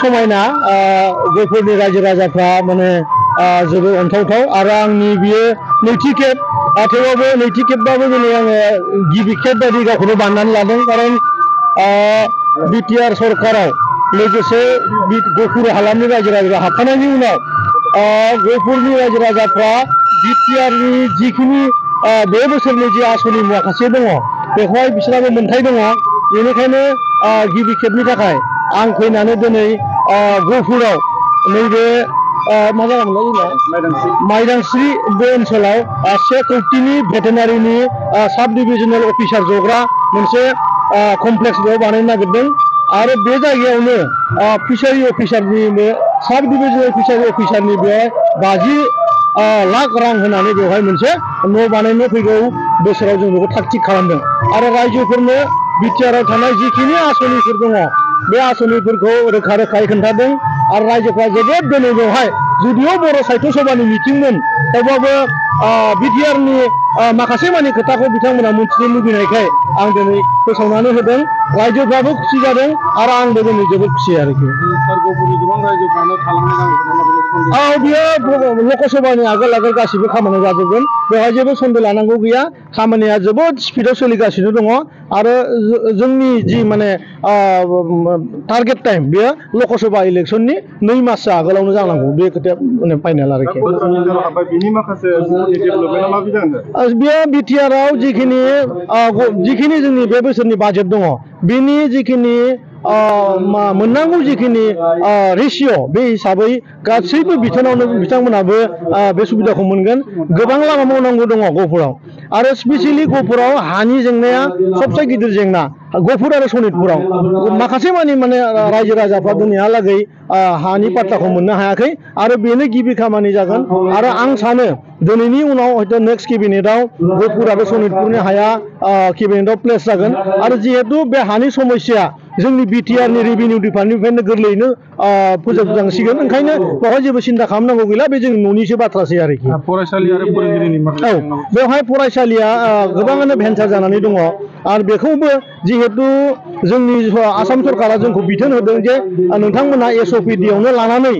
समायना गहपुरनि रायजो राजाफ्रा माने जोबोद अनथावथाव आरो आंनि बियो नैथि खेब थेवबाबो नैथि खेबबाबो दिनै आङो गिबि खेब बायदि गावखौनो बाननानै लादों कारन बिटिआर सरकाराव लोगोसे गहपुर हालामनि रायजो राजाफ्रा हाबफानायनि उनाव गहपुरनि रायजो राजाफ्रा बिटिआरनि जिखिनि बे बोसोरनि जि आसनि माखासे दङ बेखौहाय बिसोराबो मोन्थाय दङ बेनिखायनो गिबि खेबनि थाखाय आं फैनानै दिनै गहपुराव नैबे मा जायगामोनलाय माइदांस्रि बे ओनसोलाव 1 कौटिनि भेटेनारिनि साब डिभिजनेल अफिसार जग्रा मोनसे कमप्लेक्स बेयाव बानायनो नागिरदों आरो बे जायगायावनो फिसारि अफिसारनि साब डिभिजनेल फिसारि अफिसारनि बेवहाय 50 लाख रां होनानै बेवहाय मोनसे न' बानायनो फैगौ बोसोराव जों बेखौ थाग थिग खालामदों आरो रायजोफोरनो बिटिआरआव थानाय जिखिनि आसनिफोर दङ बे आसनिफोरखौ रोखा रोखायै खोन्थादों आरो रायजोफ्रा जोबोद दिनै बेवहाय जुदिअ बर' साहित्य सभानि मिटिंमोन थेवबाबो बिटिआरनि माखासे मानि खोथाखौ बिथांमोना मिथिनो लुबैनायखाय आं दिनै फोसावनानै होदों रायजोफ्राबो खुसि जादों आरो आंबो दिनै जोबोद खुसि आरोखि गोबां रायजोफ्रानो थालांनाय बियो लकसभानि आगोल गासिबो खामानि जाजोबगोन बेवहाय जेबो सन्देह लानांगौ गैया खामानिया जोबोद स्पिडआव सोलिगासिनो दङ आरो जोंनि जि माने टारगेट टाइम बेयो लकसभा इलेक्सननि 2 माससो आगोलावनो जानांगौ बे खोथाया माने फाइनाल आरोखि बेयो बिटिआरआव जिखिनि जोंनि बे बोसोरनि बाजेट दङ बेनि जिखिनि मोननांगौ जिखिनि रेशिय' बे हिसाबै गासैबो बिथोनावनो बिथांमोनाबो बे सुबिदाखौ मोनगोन गोबां लामा मावनांगौ दङ गहपुराव आरो स्पेसियेलि गहपुराव हानि जेंनाया सबसे गिदिर जेंना गहपुर आरो सनितपुराव माखासे माने रायजो राजाफ्रा दिनैहालागै हानि पाट्टाखौ मोननो हायाखै आरो बेनो गिबि खामानि जागोन आरो आं सानो दिनैनि उनाव हयथ' नेक्स्ट केबिनेटआव गहपुर आरो सनितपुरनि हाया केबिनेटआव प्लेस जागोन आरो जिहेतु बे हानि समस्या जोंनि बिटिआरनि रेभिनिउ डिपार्टमेन्टनिफ्रायनो गोरलैयैनो फोजोबजांसिगोन ओंखायनो बेवहाय जेबो सिन्था खालामनांगौ गैला बे जोंनि न'निसो बाथ्रासै आरोखि फरायसालि आरो फोरोंगिरिनि बेवहाय फरायसालिया गोबाङानो भेन्सार जानानै दङ आरो बेखौबो जिहेतु जोंनि आसाम सरकारा जोंखौ बिथोन होदों जे नोंथांमोना एसअपिडियावनो लानानै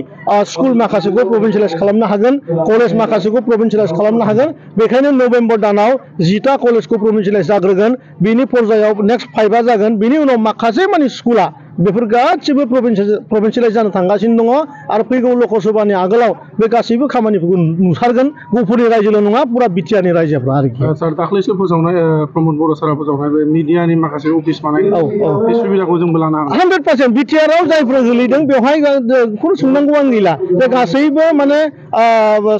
स्कुल माखासेखौ प्रभिन्सियेलाइज खालामनो हागोन कलेज माखासेखौ प्रभिन्सियेलाइज खालामनो हागोन बेखायनो नभेम्बर दानाव 10टा कलेजखौ प्रभिन्सियेलाइज जाग्रोगोन बिनि पर्यायाव नेक्स्ट 5आ जागोन बिनि उनाव माखासे माने स्कुला बेफोर गासिबो प्रभिन्सियेलाइज जानो थांगासिनो दङ आरो फैगौ लकसभानि आगोलाव बे गासैबो खामानिफोरखौ नुसारगोन गहपुरनि रायजोल' नङा पुरा बिटिआरनि रायजोफ्रा आरोखि सार दाख्लैसो फोसावनाय प्रमद बर' सारा फोसावनाय बे मिडियानि माखासे अफिस बानायनाय बे सुबिदाखौ जोंबो लानो हागोन 100% बिटिआरआव जायफोरा गोलैदों बेवहाय खुनु सोंनांगौआनो गैला बे गासैबो माने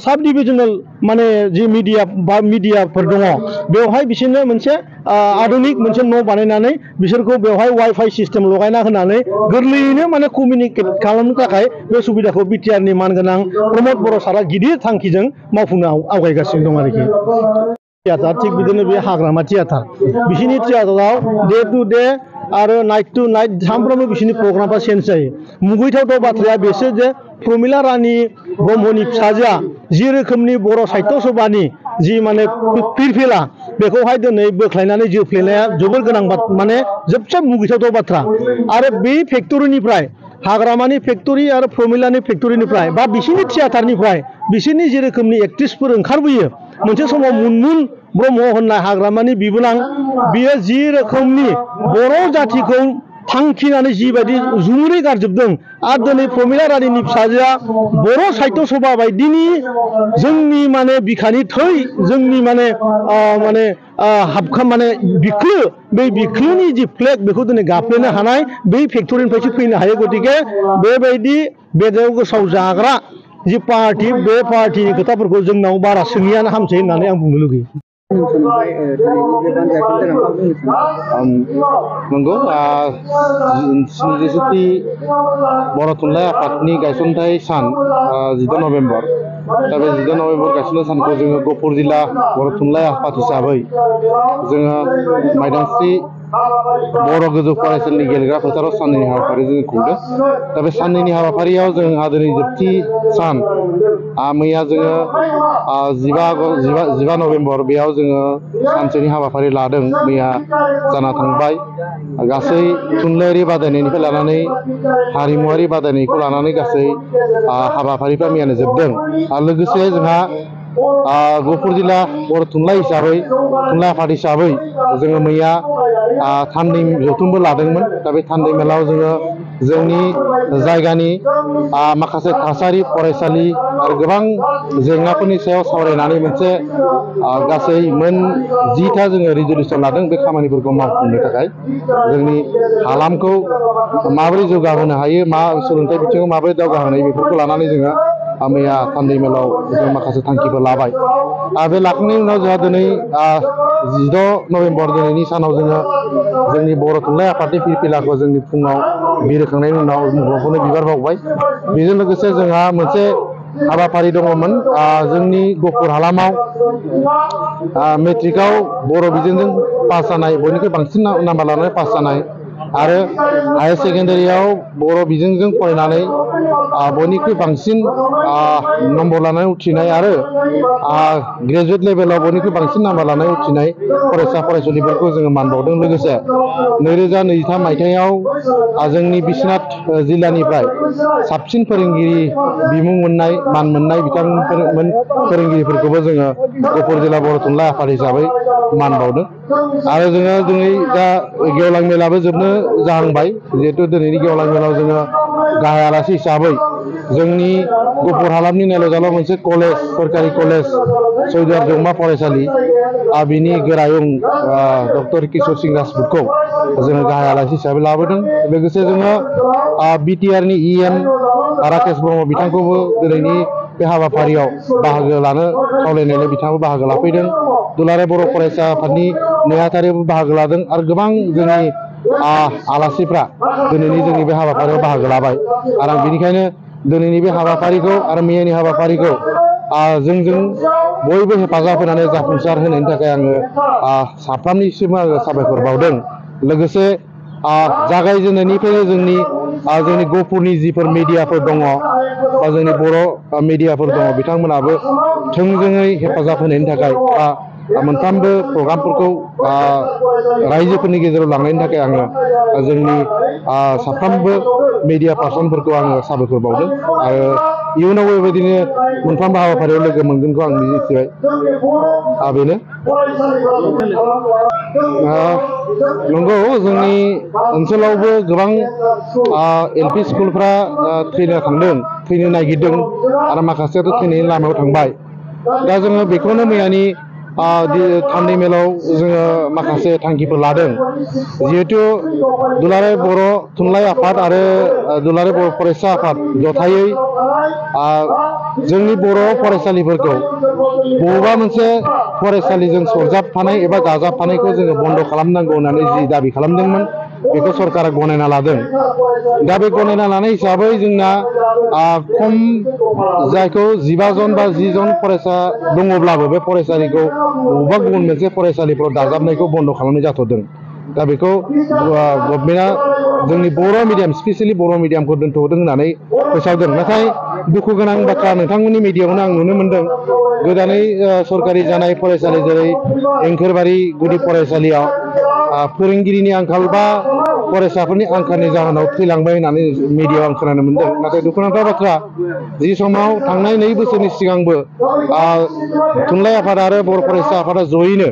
साब डिभिजनेल माने जि मिडियाफोर दङ बेवहाय बिसोरनो मोनसे आधुनिक मोनसे न' बानायनानै बिसोरखौ बेवहाय वाइफाइ सिस्टेम लगायना होनानै गोरलैयैनो माने कमिउनिकेट खालामनो थाखाय बे सुबिदाखौ बिटिआरनि मानगोनां प्रमद बर' सारा गिदिर थांखिजों मावफुंनो आवगायगासिनो दं आरोखि थियाटार थिग बिदिनो बे हाग्रामा थियाटार बिसिनि थियाटाराव डे टु डे आरो नाइट टु नाइट सानफ्रोमबो बिसिनि प्रग्रामफ्रा चेन्ज जायो मुगैथावथाव बाथ्राया बेसो जे प्रमिला रानि ब्रह्मनि फिसाजोआ जि रोखोमनि बर' साहित्य सभानि जि माने फिरफिला बेखौहाय दिनै बोख्लायनानै जोफ्लेनाया जोबोर गोनां माने जोबोद मुगैथावथाव बाथ्रा आरो बे फेक्टरिनिफ्राय हाग्रामानि फेक्टरि आरो प्रमिलानि फेक्टरिनिफ्राय बा बिसिनि थियाटारनिफ्राय बिसोरनि जे रोखोमनि एक्ट्रिसफोर ओंखारबोयो मोनसे समाव मुनमुन ब्रह्म होननाय हाग्रामानि बिबोनां बियो जि रोखोमनि बर' जाथिखौ थांखिनानै जिबायदि जुमुरै गारजोबदों आरो दिनै प्रमिला रानिनि फिसाजोआ बर' साहित्य सभा बायदिनि जोंनि माने बिखानि थै जोंनि माने बिख्लो बै बिख्लोनि जि फ्लेग बेखौ दिनै गाफ्लेनो हानाय बै फेक्टरिनिफ्रायसो फैनो हायो गतिके बेबायदि बेदराव गोसाव जाग्रा जि पार्टि बे पार्टिनि खोथाफोरखौ जोंनाव बारा सोङैयानो हामसै होननानै आं बुंनो लुगैयो नंगौ स्निजिसेथि बर' थुनलाइ आफादनि गायसनथाय सान 10 नभेम्बर दा बे 10 नभेम्बर गायसननाय सानखौ जोङो गहपुर जिल्ला बर' थुनलाइ आफाद हिसाबै जोङो माइदांस्रि बर' गोजौ फरायसालिनि गेलेग्रा फोथाराव साननैनि हाबाफारि जों खुंदों। दा बे साननैनि हाबाफारियाव जोंहा दिनै जोबथि सान मैया जोङो 15 नभेम्बर बेयाव जोङो सानसेनि हाबाफारि लादों। मैया जाना थांबाय गासै थुनलाइयारि बादायनायनिफ्राय लानानै हारिमुवारि बादायनायखौ लानानै गासै हाबाफारिफ्रा मैयानो जोबदों। आरो लोगोसे जोंहा गहपुर जिल्ला बर' थुनलाइ हिसाबै थुनलाइ आफाद हिसाबै जोङो मैया थान्दै जथुमबो लादोंमोन। दा बे थान्दै मेलाव जोङो जोंनि जायगानि माखासे थासारि फरायसालि आरो गोबां जेंनाफोरनि सायाव सावरायनानै मोनसे गासै मोन 10था जोङो रिजलिउसन लादों बे खामानिफोरखौ मावफुंनो थाखाय। जोंनि हालामखौ माबोरै जौगाहोनो हायो, सोलोंथाइ बिथिङाव माबोरै दावगाहोनो हायो बेफोरखौ लानानै जोङो मैया थान्दै मेलाव जों माखासे थांखिफोर लाबाय। बे लाखांनायनि उनाव जोंहा दिनै 16 नभेम्बर दिनैनि सानाव जोङो जोंनि बर' थुनलाइ आफादनि फिरफिलाखौ जोंनि फुङाव बिरहोखांनायनि उनाव मुलुगखौनो बिबार बावबाय। बेजों लोगोसे जोंहा मोनसे हाबाफारि दङमोन। जोंनि गहपुर हालामाव मेट्रिकआव बर' बिजोंजों पास जानाय बयनिख्रुइ बांसिन नाम्बार लानानै पास जानाय आरो हायार सेकेन्डारियाव बर' बिजोंजों फरायनानै बयनिख्रुइ बांसिन नम्बर लानानै उथ्रिनाय आरो ग्रेजुवेट लेभेलाव बयनिख्रुइ बांसिन नाम्बार लानानै उथ्रिनाय फरायसा फरायसुलिफोरखौ जोङो मान बावदों। लोगोसे 2023 मायथाइयाव जोंनि बिश्वनाथ जिल्लानिफ्राय साबसिन फोरोंगिरि बिमुं मोननाय मान मोननाय बिथांमोन फोरोंगिरिफोरखौबो जोङो गहपुर जिल्ला बर' थुनलाइ आफाद हिसाबै मान बावदों। आरो जोङो दिनै दा गेवलां मेलाबो जोबनो जाहांबाय। जिहेतु दिनैनि गेवलां मेलाव जोङो गाहाय आलासि हिसाबै जोंनि गहपुर हालामनि नायल' मोनसे कलेज सरकारि कलेज सौदुवार जौमा फरायसालि बिनि गोरायुं डक्टर किशोर सिंह राजपुतखौ जोङो गाहाय आलासि हिसाबै लाबोदों। लोगोसे जोङो बिटिआरनि EM राकेश ब्रह्म बिथांखौबो दिनैनि बे हाबाफारियाव बाहागो लानो खावलायनानै बिथाङाबो बाहागो लाफैदों। दुलाराय बर' फरायसा आफादनि नेहाथारियाबो बाहागो लादों आरो गोबां जोंनि आलासिफ्रा दिनैनि जोंनि बे हाबाफारियाव बाहागो लाबाय। आरो आं बेनिखायनो दिनैनि बे हाबाफारिखौ आरो मैयानि हाबाफारिखौ जोंजों बयबो हेफाजाब होनानै जाफुंसार होनायनि थाखाय आङो साफ्रोमनिसिम आङो साबायखर बावदों। लोगोसे जागायजेननायनिफ्रायनो जोंनि गहपुरनि जिफोर मिडियाफोर दङ बा जोंनि बर' मिडियाफोर दङ बिथांमोनाबो थोंजोङै हेफाजाब होनायनि थाखाय मोनफ्रोमबो प्रग्रामफोरखौ रायजोफोरनि गेजेराव लांनायनि थाखाय आङो जोंनि साफ्रोमबो मिडिया पार्सनफोरखौ आङो साबायखर बावदों। आरो इयुनावबो बेबायदिनो मोनफ्रोमबो हाबाफारियाव लोगो मोनगोनखौ आं मिजिंथिबाय। बेनो नंगौ जोंनि ओनसोलावबो गोबां LP स्कुलफ्रा थैनो नागिरदों आरो माखासेयाथ' थैनायनि लामायाव थांबाय। दा जोङो बेखौनो मैयानि थान्दै मेलाव जोङो माखासे थांखिफोर लादों। जिहेथु दुलाराय बर' थुनलाइ आफाद आरो दुलाराय बर' फरायसा आफाद जथायै जोंनि बर' फरायसालिफोरखौ बबेबा मोनसे फरायसालिजों सरजाबफानाय एबा दाजाबफानायखौ जोङो बन्द' खालामनांगौ होननानै जि दाबि खालामदोंमोन बेखौ सरकारा गनायना लादों। दा बे गनायना लानाय हिसाबै जोंना खम जायखौ 15 जन बा 10 जन फरायसा दङब्लाबो बे फरायसालिखौ बबेबा गुबुन मोनसे फरायसालिफ्राव दाजाबनायखौ बन्द' खालामनाय जाथ'दों। दा बेखौ गभर्नमेन्टआ जोंनि बर' मिडियाम स्पेसियेलि बर' मिडियामखौ दोनथ'दों होननानै फोसावदों। नाथाय दुखु गोनां बाथ्रा नोंथांमोननि मिडियायावनो आं नुनो मोनदों गोदानै सरकारि जानाय फरायसालि जेरै एंखोरबारि गुदि फरायसालियाव फोरोंगिरिनि आंखाल बा फरायसाफोरनि आंखालनि जाहोनाव थैलांबाय होननानै मिडियायाव आं खोनानो मोनदों। नाथाय दुखुनांथाव बाथ्रा जि समाव थांनाय 2 बोसोरनि सिगांबो थुनलाइ आफाद आरो बर' फरायसा आफादा जयैनो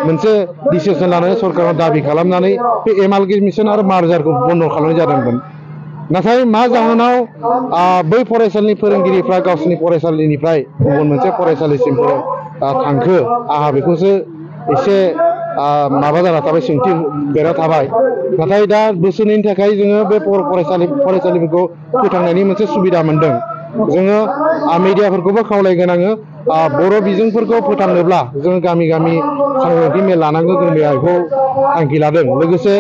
मोनसे डिसिसन लानानै सरकाराव दाबि खालामनानै बे एमालगेमेसन आरो मार्जारखौ बन्द' खालामनाय जादोंमोन। नाथाय मा जाहोनाव बै फरायसालिनि फोरोंगिरिफ्रा गावसिनि फरायसालिनिफ्राय गुबुन मोनसे फरायसालिसिम थांखो आंहा बेखौसो एसे माबा जाना थाबाय, सोंथि बेरा थाबाय। नाथाय दा बोसोरनैनि थाखाय जोङो बे फरायसालिफोरखौ फोथांनायनि मोनसे सुबिदा मोनदों। जोङो मिडियाफोरखौबो खावलायगोन आङो बर' बिजोंफोरखौ फोथांनोब्ला जोङो गामि गामि सांग्रांथि मेल लानांगौ जों बेखौ थांखि लादों। लोगोसे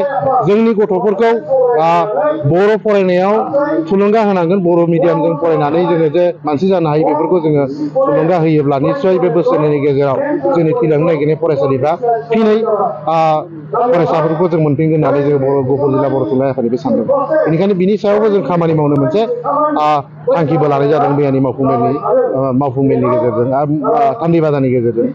जोंनि गथ'फोरखौ बर' फरायनायाव थुलुंगा होनांगोन बर' मिडियामजों फरायनानै जोङो जे मानसि जानो हायो बेफोरखौ जोङो थुलुंगा होयोब्ला निस्सय बे बोसोरनैनि गेजेराव जोंनि थैलांनो नागिरनाय फरायसालिफ्रा फिनै फरायसाफोरखौ जों मोनफिनगोन होननानै जोङो गफुर जिल्ला बर' थुनलाइ आफादनिफ्राय सानदों बेनिखायनो बिनि सायावबो जों खामानि मावनो मोनसे थांखिबो लानाय जादों मैयानि मावफुं मेलनि गेजेरजों थान्दै बाजारनि गेजेरजों